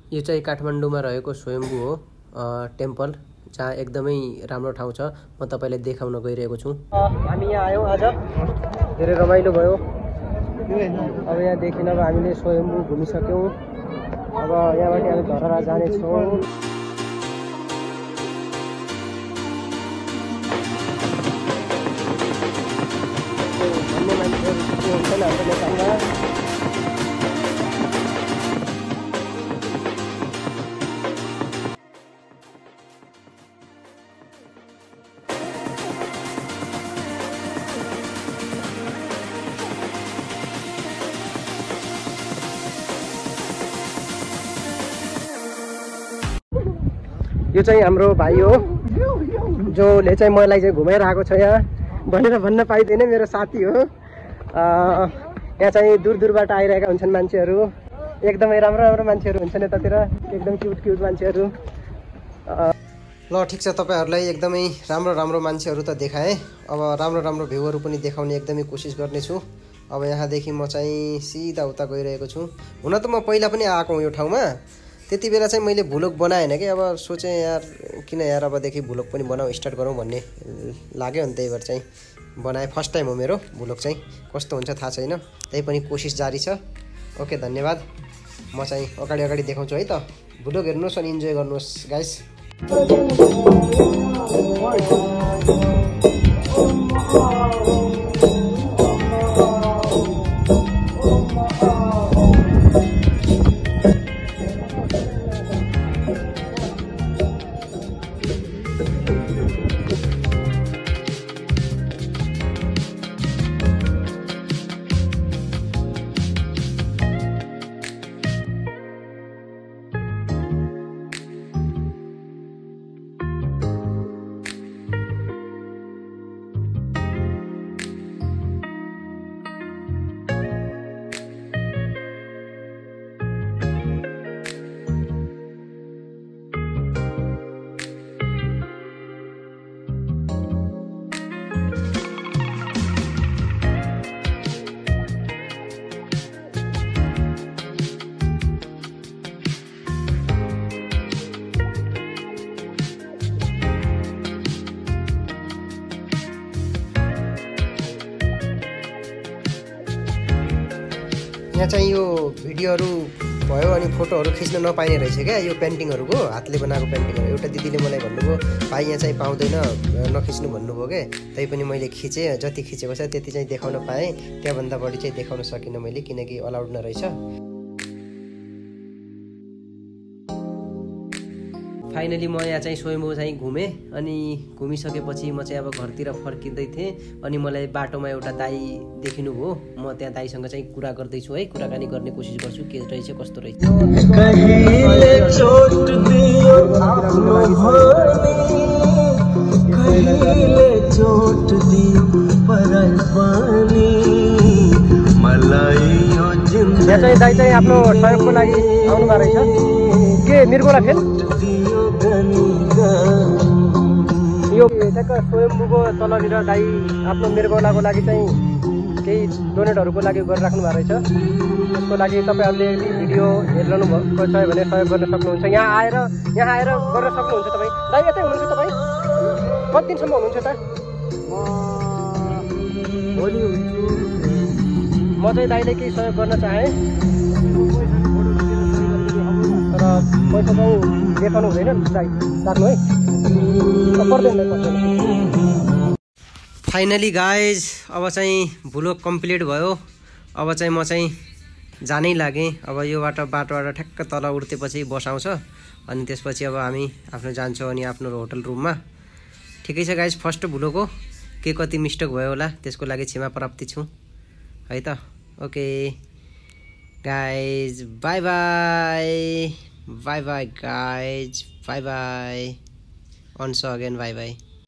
यो चाहिँ काठमाडौँमा रहेको स्वयम्भू हो टेम्पल, जहाँ एकदमै राम्रो ठाउँ छ। म तपाईलाई देखाउन गइरहेको छु। हामी यहाँ आयौँ आज, धेरै रमाइलो भयो। अब यहाँदेखि अब हामीले स्वयम्भू घुमिसक्यौँ। अब यहाँबाट हामी धरहरा जानेछौँ। भन्ने मान्छेहरू हुन्छन् हाम्रो नेपालमा। यो चाहिँ हाम्रो भाइ हो, जोले चाहिँ मलाई चाहिँ घुमाइरहेको छ यहाँ भनेर भन्न पाइँदैन। मेरो साथी हो। यहाँ चाहिँ दूर दूरबाट आइरहेका हुन्छन् मान्छेहरू। एकदमै राम्रो राम्रो मान्छेहरू हुन्छन् यतातिर, एकदम क्युट क्युट मान्छेहरू। ल ठिक छ, तपाईँहरूलाई एकदमै राम्रो राम्रो मान्छेहरू त देखाएँ। अब राम्रो राम्रो भ्यूहरू पनि देखाउने एकदमै कोसिस गर्नेछु। अब यहाँदेखि म चाहिँ सिधा उता गइरहेको छु। हुन त म पहिला पनि आएको हुँ यो ठाउँमा। त्यति बेला चाहिँ मैले भ्लग बनाएन कि। अब सोचेँ यार किन यार अबदेखि भ्लग पनि बनाऊ, स्टार्ट गरौँ भन्ने लाग्यो। अनि त्यही भएर चाहिँ बनाएँ। फर्स्ट टाइम हो मेरो भ्लग चाहिँ, कस्तो हुन्छ थाहा छैन, त्यही पनि कोसिस जारी छ। ओके, धन्यवाद। म चाहिँ अगाडि अगाडि देखाउँछु है त। भ्लग हेर्नुहोस् अनि इन्जोय गर्नुहोस् गाइस। यहाँ चाहिँ यो भिडियोहरू भयो अनि फोटोहरू खिच्न नपाइने रहेछ क्या, यो पेन्टिङहरूको, हातले बनाएको पेन्टिङहरू। एउटा दिदीले मलाई भन्नुभयो भाइ यहाँ चाहिँ पाउँदैन, नखिच्नु भन्नुभयो क्या। तैपनि मैले खिचेँ, जति खिचेको छ त्यति चाहिँ देखाउन पाएँ। त्यहाँभन्दा बढी चाहिँ देखाउन सकिनँ मैले, किनकि अलाउड नरहेछ। फाइनली म यहाँ चाहिँ स्वयम्भू चाहिँ घुमेँ। अनि घुमिसकेपछि म चाहिँ अब घरतिर फर्किँदै थिएँ। अनि मलाई बाटोमा एउटा दाई देखिनु भयो। म त्यहाँ दाईसँग चाहिँ कुरा गर्दैछु है, कुराकानी गर्ने कोसिस गर्छु के रहेछ कस्तो रहेछ। यहाँ चाहिँ दाई चाहिँ आफ्नो सहयोगको लागि आउनुभएको रहेछ के मृगौला फेल। यो ठ्याक्क स्वयम्भूको तलनिर दाई आफ्नो मृगौलाको लागि चाहिँ केही डोनेटहरूको लागि गरिराख्नु भएको रहेछ। त्यसको लागि तपाईँहरूले भिडियो हेरिरहनु भएको छ भने सहयोग गर्न सक्नुहुन्छ। यहाँ आएर गर्न सक्नुहुन्छ तपाईँ। दाई यतै हुनुहुन्छ तपाईँ? कति दिनसम्म हुनुहुन्छ त? भोलि हुन्छु। म चाहिँ दाइले केही सहयोग गर्न चाहेँ, तर पैसा चाहिँ देखाउनु हुँदैन दाइ, राख्नु है पर्दैन। फाइनली गाइज अब चाहिँ भ्लग कम्प्लिट भयो। अब चाहिँ म चाहिँ जानै लागेँ। अब यो बाटोबाट ठ्याक्क तल उठ्तेपछि बस आउँछ। अनि त्यसपछि अब हामी आफ्नो जान्छौँ अनि आफ्नो होटल रुममा। ठिकै छ गाइज, फर्स्ट भ्लग हो, के कति मिस्टेक भयो होला त्यसको लागि क्षमा प्राप्ति छु है त। Okay guys, by by by by guys, by by, Ann's again, by by.